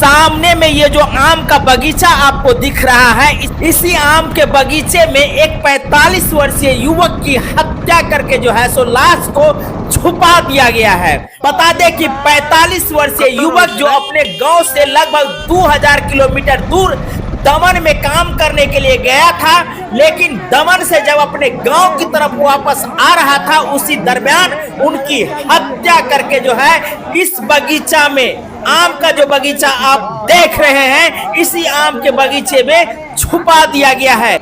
सामने में ये जो आम का बगीचा आपको दिख रहा है, इसी आम के बगीचे में एक 45 वर्षीय युवक की हत्या करके जो है सो लाश को छुपा दिया गया है। बता दें कि 45 वर्षीय युवक जो अपने गांव से लगभग 2000 किलोमीटर दूर दमन में काम करने के लिए गया था, लेकिन दमन से जब अपने गांव की तरफ वापस आ रहा था, उसी दरमियान उनकी हत्या करके जो है इस बगीचा में, आम का जो बगीचा आप देख रहे हैं, इसी आम के बगीचे में छुपा दिया गया है।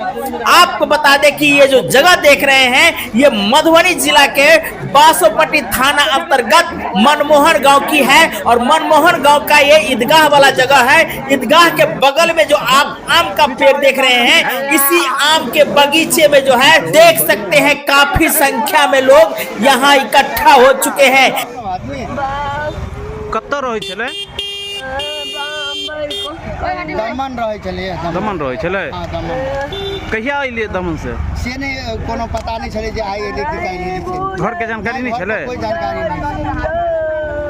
आपको बता दें कि ये जो जगह देख रहे हैं, ये मधुबनी जिला के बासोपट्टी थाना अंतर्गत मनमोहन गांव की है और मनमोहन गांव का ये ईदगाह वाला जगह है। ईदगाह के बगल में जो आप आम का पेड़ देख रहे हैं, इसी आम के बगीचे में जो है देख सकते हैं काफी संख्या में लोग यहाँ इकट्ठा हो चुके हैं। कतऽ रहै छलै? दमन रहै छलैए। दमन रहै छलै? हँ, दमन। कहिया अयलियै दमन से? से नहि, कोनो पता नहि छलै जे आइ एलै कि काल्हि एलै से। घरके जानकारी नहि छलै? कोइ जानकारी नहि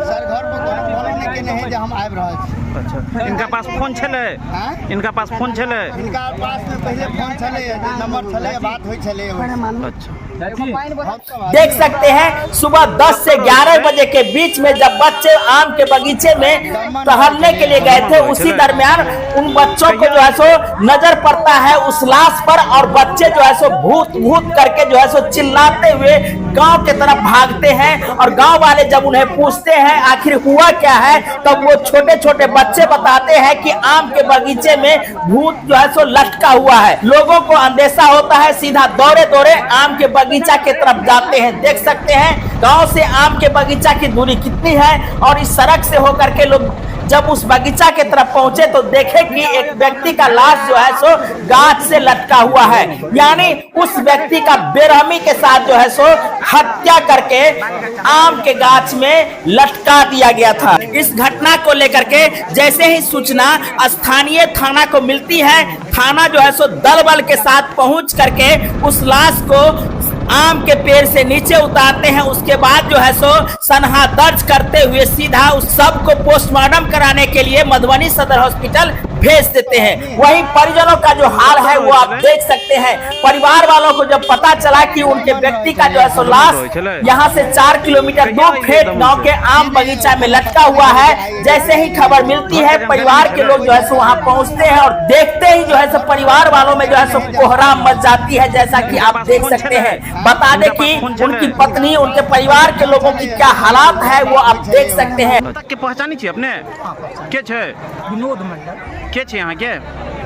सर, घर पर कोनो फोनो नहि केने है जे हम आबि रहल छी। अच्छा, इनका पास फोन छलै? आँय? इनका पास फोन छलै? हिनका पासमे पहिले फोन छलैए, नंबर छलैए, बात होइ छलैए ओहिसँ। अच्छा। हमसब देख सकते हैं, सुबह 10 से 11 बजे के बीच में जब बच्चे आम के बगीचे में टहलने के लिए गए थे, उसी दरमियान उन बच्चों को जो है सो नजर पड़ता है उस लाश पर और बच्चे जो है सो भूत भूत करके जो है सो चिल्लाते हुए गांव के तरफ भागते हैं और गांव वाले जब उन्हें पूछते हैं आखिर हुआ क्या है, तब वो छोटे छोटे बच्चे बताते हैं कि आम के बगीचे में भूत जो है सो लटका हुआ है। लोगों को अंदेशा होता है, सीधा दौड़े दौड़े आम के बगीचा के तरफ जाते हैं। देख सकते हैं गांव से आम के बगीचा की दूरी कितनी है और इस सड़क से होकर के लोग जब उस बगीचा के तरफ पहुंचे तो देखे कि एक व्यक्ति का लाश जो है सो गाछ से लटका हुआ है, यानी उस व्यक्ति का बेरहमी के साथ जो है सो हत्या करके आम के गाछ में लटका दिया गया था। इस घटना को लेकर के जैसे ही सूचना स्थानीय थाना को मिलती है, थाना जो है सो दल बल के साथ पहुंच करके उस लाश को आम के पेड़ से नीचे उतारते हैं। उसके बाद जो है सो सनहा दर्ज करते हुए सीधा उस शव को पोस्टमार्टम कराने के लिए मधुबनी सदर हॉस्पिटल भेज देते हैं। वहीं परिजनों का जो हाल है वो आप देख सकते हैं। परिवार वालों को जब पता चला कि उनके व्यक्ति का जो है सो लाश यहाँ से 4 किलोमीटर दूर फेट गांव के आम बगीचा में लटका हुआ है, जैसे ही खबर मिलती है परिवार के लोग जो है सो वहाँ पहुँचते हैं और देखते ही जो है सो परिवार वालों में जो है सो कोहराम मच जाती है, जैसा कि आप देख सकते हैं। बता दें कि उनकी पत्नी, उनके परिवार के लोगों की क्या हालात है वो आप देख सकते हैं। के पहचानी छी अपने? के छै? विनोद मंडल। के छै अहाँके?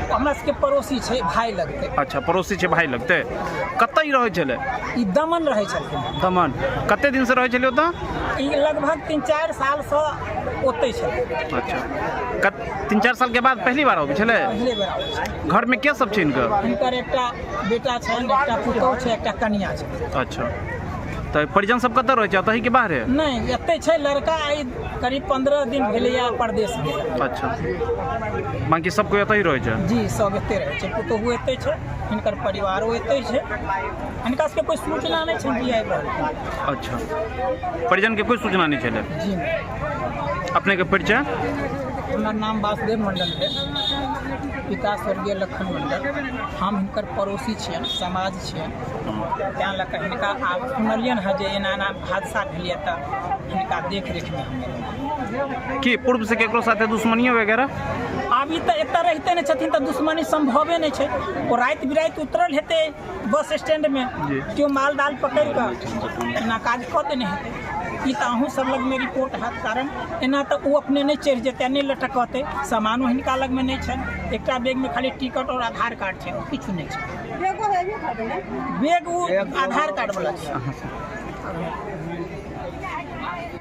हमरा सबके पड़ोसी छै, भाय लगतै। अच्छा, पड़ोसी छै, भाय लगतै। कतऽ ई रहै छलै? ई दमन रहै छलखिन। दमन। कते दिनसँ रहै छलै ओतऽ? ई लगभग 3-4 सालसँ ओतै छलै। अच्छा, 3-4 साल के बाद पहली बार अबै छलै? पहिले बेर आबै छै। घरमे के सब छै इनकर? हिनकर एकटा बेटा छनि, एकटा पुतहु छै, एकटा कनिया छै। अच्छा, तऽ परिजन सब कतऽ रहै छै, ओतहि के बाहरे? नहि, एतै छै लड़का, आइ करीब 15 दिन भेलैया परदेश गेल। अच्छा, बाकी सब कोइ ओतहि रहै छै? जी, सब एतै रहै छै, पुतहु एतै छै, हिनकर परिवारो एतै छै। हिनका सबके कोइ सूचना नहि छनि कि आबि रहल। अच्छा, परिजनके कोइ सूचना नहि छलै? जी नहि। अपनेके परिचय? हमर नाम वासुदेव मंडल भेल, पिता स्वर्गीय लखन मंडल। हम हिनकर पड़ोसी छियनि, समाज छियनि, तेँ लऽ कऽ हिनका आब सुनलियनि हँ जे एना एना हादसा भेलैए, तऽ हिनका देख रेखमे हम एलहुँ। की पूर्व से केकरो साथे दुश्मनियो वगैरह? आब ई तऽ एतऽ रहिते नहि छथिन, तऽ दुश्मनी सम्भवे नहि छै। ओ राति बिराति उतरल हेतै बस स्टैंडमे, केओ माल दाल पकड़ि कऽ एना काज कऽ देने हेतै। ई तऽ अहूँ सब लगमे रिपोर्ट हैत, कारण एना तऽ ओ अपने नहि चढ़ि जेतै आ नहि लटकतै। सामानो हिनका लगमे नहि छनि, एकटा बैगमे खाली टिकट और आधार कार्ड छै, किछु नहि छै। बैग ओ आधार कार्ड वाला छै।